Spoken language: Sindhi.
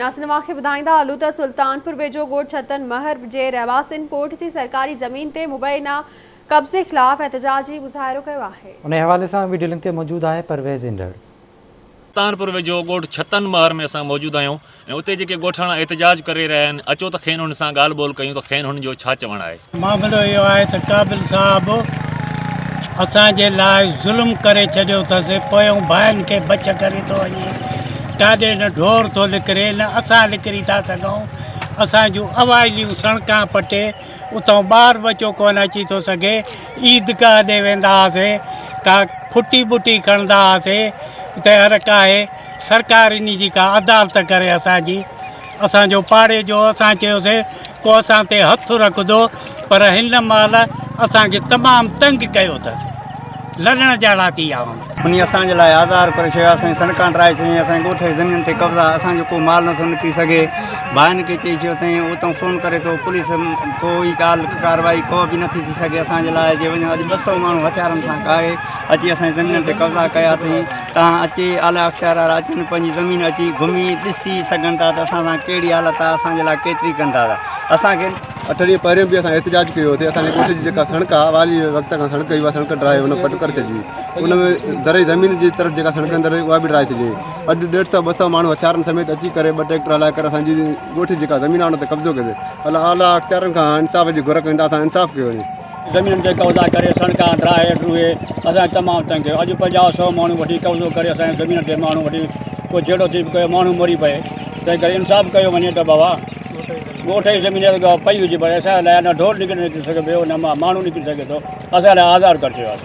ناصر اوهان کي ٻڌائيندا هلون ته سلطانپور ويجهو ڳوٺ ڇتن مهر جي رهواسين ڳوٺ جي سرڪاري زمين تي مبينا قبضي خلاف احتجاجي مظاهرو ڪيو آهي. انهي حوالي سان وڊيو لنڪ تي موجود آهي پرويز انڍڙ. سلطانپور ويجهو ڳوٺ ڇتن مهر ۾ اسان موجود آهيون ۽ اتي جيڪي ڳوٺاڻا احتجاج ڪري رهيا آهن اچو ته کين انهن سان ڳالهه ٻولهه ڪيون ته کين هنن جو ڇا چوڻ آهي. معاملو اهو آهي ته قابل صاحب اسان جي لاء ظلم ڪري ڇڏيو اٿس، پويون ڀائن کي بڇ ڪري ٿو وڃي، ڪاڏي نه ڍور ٿو نڪري نه اسان نڪري ٿا سگهون، اسان جون اوائليون سڻڪان پٽي اتان ٻار ٻچو ڪونه اچي ٿو سگهي، عيدگاهه ڏي ويندا هئاسي، ڪا ڦٽي ٻٽي کڻندا هئاسي، اتي هر ڪاهي سرڪار انهي جي ڪا عدالت ڪري اسان جي. اسان جو پاڙي جو اسان چيوسي ڪو اسان تي هٿ رکندو پر هن مهل اسان کي تمام تنگ ڪيو اٿس لڏڻ جهڙا ٿي ويا آهيون. انهي اسان جي لاء آزار ڪري ڇڏيو اسان جي سڙڪان ڊاهي ڇڏيائين اسان جي ڳوٺ جي زمينن تي قبضا اسان جو ڪو مال نٿو نڪري سگهي ڀائن کي چئي ڇڏيو اٿائين اتان فون ڪري ٿو پوليس ڪو ئي ڳالهه ڪارروائي ڪو به نٿي ٿي سگهي اسان جي لاء جي وڃو اڄ 200 ماڻهو هٿيارن سان ڪاهي اچي اسان جي زمينن تي قبضا ڪيا اٿائين تان اچي اعليٰ اختيار وارا اچن پنهنجي زمين اچي گهمي ڏسي سگهن ٿا ته اسان سان ڪهڙي حالت آهي اسان جي لاء ڪيتري ڪن ٿا اسان کي اٺ ڏينهن پهريون به اسان احتجاج ڪيو هوسي اسان جي ڳوٺ جي جيڪا سڙڪ آهي والي وقت کان سڙڪ هئي اها سڙڪ ڊاهي ان پٽ ڪري ڇڏي هئي ان ۾ زرعي زمين جي طرف جيڪا سڙڪ اندر هئي اها به ڊاهي ڇڏي اڄ ڏيڍ سئو ٻه سئو ماڻهو هٿيارن سميت اچي ڪري ٻه ٽريڪٽر هلائي ڪري اسان جي ڳوٺ جي جيڪا زمين آهي ان تي قبضو ڪيو اٿي اعليٰ اختيارن کان انصاف جي گهر ڪيون ٿا اسان انصاف ڪيو وڃي. زمينن تي قبضا ڪري سڙڪان ڊاهي ڊوهي اسان کي تمام تنگ ڪيو اڄ 50 سو ماڻهو وٺي قبضو ڪري اسان جي زمين تي ماڻهو وٺي ڪو جهيڙو ٿي به ڪيو ماڻهو مري پئي تنهن ڪري انصاف ڪيو وڃي ته بابا ڳوٺ جي زمين پئي هجي پر اسان لاء نه ڍور نڪري نڪري سگهي پيو نه ماڻهو نڪري سگهي ٿو اسان لاء آزار ڪري ڇڏيو آهي.